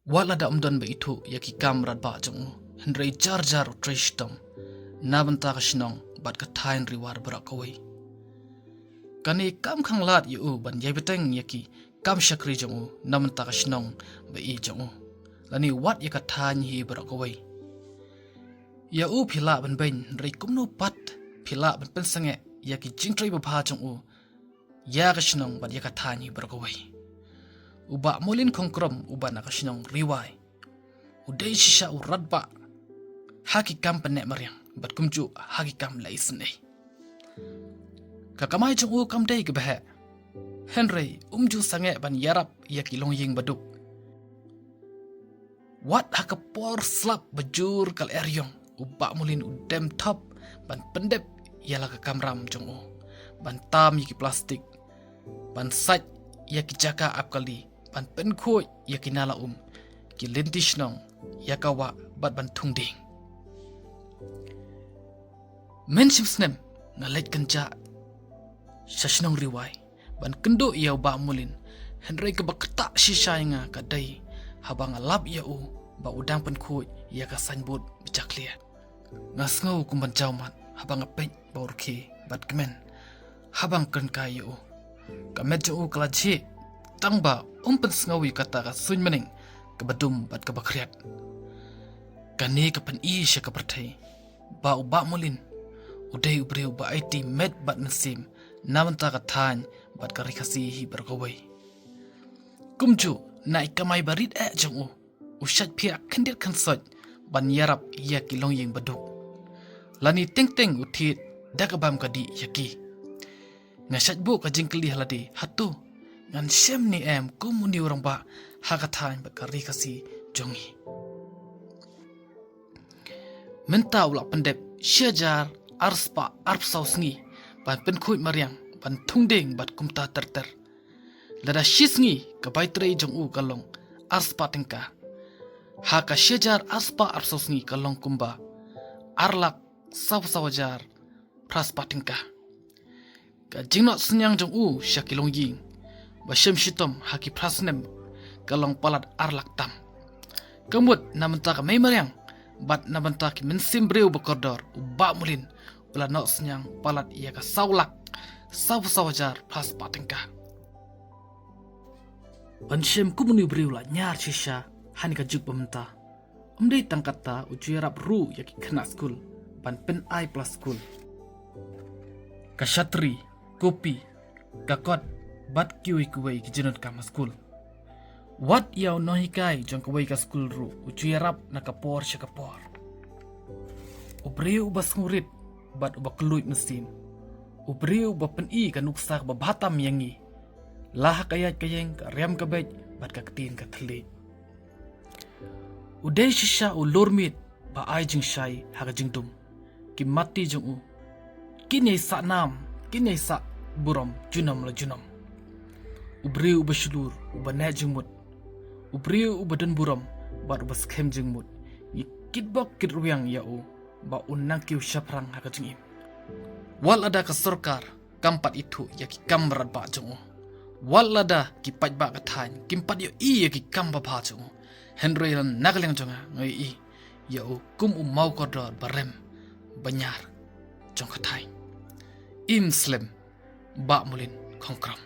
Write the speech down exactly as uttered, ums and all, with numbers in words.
Wat lada um don ba ithuh ïa ki kam radbah jong u, hynrei jar jar u trei shitom na bynta ka shnong bad ka thaiñ Ri War baroh kawei. Kane kam khanglad ïa u ban ïai bteng ïa ki kam shakri jong u na bynta ka shnong ba-i jong u, lane wat ïa ka thaiñ hi baroh kawei. Ïa u phi lah ban beiñ, hynrei kumno pat phi lah ban pynsangeh ïa ki jingtrei babha jong u ïa ka shnong bad ïa ka thaiñ hi baroh kawei. U Bah Molin Khongkrom uba na ka shnong Ri Wai, u dei shisha u radbah ha ki kam pynneh mariang bad kumjuh ha ki kam leh isynei. Ka kamai jong u kam dei kaba heh, hynrei um ju sangeh ban ïarap ïa ki longïing baduk. Wat ha ka por slap ba jur ka lyer ïong, u Bah Molin u dem thop ban pyndep ïa la ka kamram jong u, ban tam ïa ki plastik, ban sait ïa ki jaka ap kali, ban pynkhuid ïa ki nala um, ki lynti shnong, ïa ka wah bad ban thung dieng. Mynshim snem nga leit kynjah sha shnong Ri Wai ban kynduh ïa u Bah Molin, hynrei kaba ktah shisha ïa nga ka dei haba nga lap ïa u ba u dang pynkhuid ïa ka signboard ba jakhlia. Nga sngew kum ban jaw mat haba nga peit ba u rkhie bad kmen haba nga kren kai ïa u. Ka met jong u ka la jhieh, tang ba um pynsngew ïa kata ka suiñ bneng kaba dum bad kaba khriat. Kane ka pyni sha ka pyrthei ba u Bah Molin u dei u briew ba aiti met bad mynsiem na bynta ka thaiñ bad ka Ri Khasi hi baroh kawei. Kumjuh na i kamai barit eh jong u, u shait phiah khyndiat khynsoit ban ïarap ïa ki longïing baduk, lane teng teng u thied da ka bam ka dih ïa ki. Nga shait buh ka jingkylli ha lade, hato ngan shem ne em kum une u rangbah ha ka thaiñ bad ka Ri Khasi jong ngi? Mynta u la pyndep shi hajar ar spah arphew saw sngi ban pynkhuid mariang, ban thung dieng bad kumta ter ter. Lada shi sngi ka bai trei jong u ka long ar spah tyngka, ha ka shi hajar ar spah arphew saw sngi ka long kumba ar lak saw saw hajar phra spah tyngka. Ka jingnoh synñiang jong u sha ki longïing ba shem shitom ha ki phra snem ka long palat ar lak tam. Ka mut na bynta ka mei mariang bad na bynta ki mynsiem briew ba kordor, u Bah Molin u la noh synñiang palat ïa ka saw lak saw saw hajar phra spah tyngka. Ban shem kum une u briew la ñiar shisha ha kane ka juk ba mynta. Ym dei tang katta, u ju ïarap ruh ïa ki khynnah skul ban pynai pla skul. Ka shatri, kopi, ka kot bad kiwei kiwei ki jingdonkam ha skul. Wat ïa u nonghikai jong kawei ka skul ruh u ju ïarap na ka por sha ka por. U briew uba sngewrit bad uba kylluid mynsiem. U briew uba pyni ka nuksa kaba bha tam ïa ngi, la ha ka ïaid ka ïeng, ka riam ka beit bad ka ktien ka thylliej. U dei shisha u lurmiet ba ai jingshai ha ka jingdum. Ki matti jong u kin ïai sah nam, kin ïai sah burom junom la junom. U briew uba shlur, uba neh jingmut, u briew uba don burom bad uba skhem jingmut. Ngi kitbok kitrwiang ïa u ba un nang kiew shaphrang ha ka jingim. Wat lada ka sorkar kam pat ithuh ïa ki kam radbah jong u, wat lada ki paidbah ka thaiñ kim pat ïohi ïa ki kam babha jong u, hynrei na ka liang jong nga, nga ïohi ïa u kum u mawkordor ba rem ba ñiar jong ka thaiñ. Im slem, Bah Molin Khongkrom.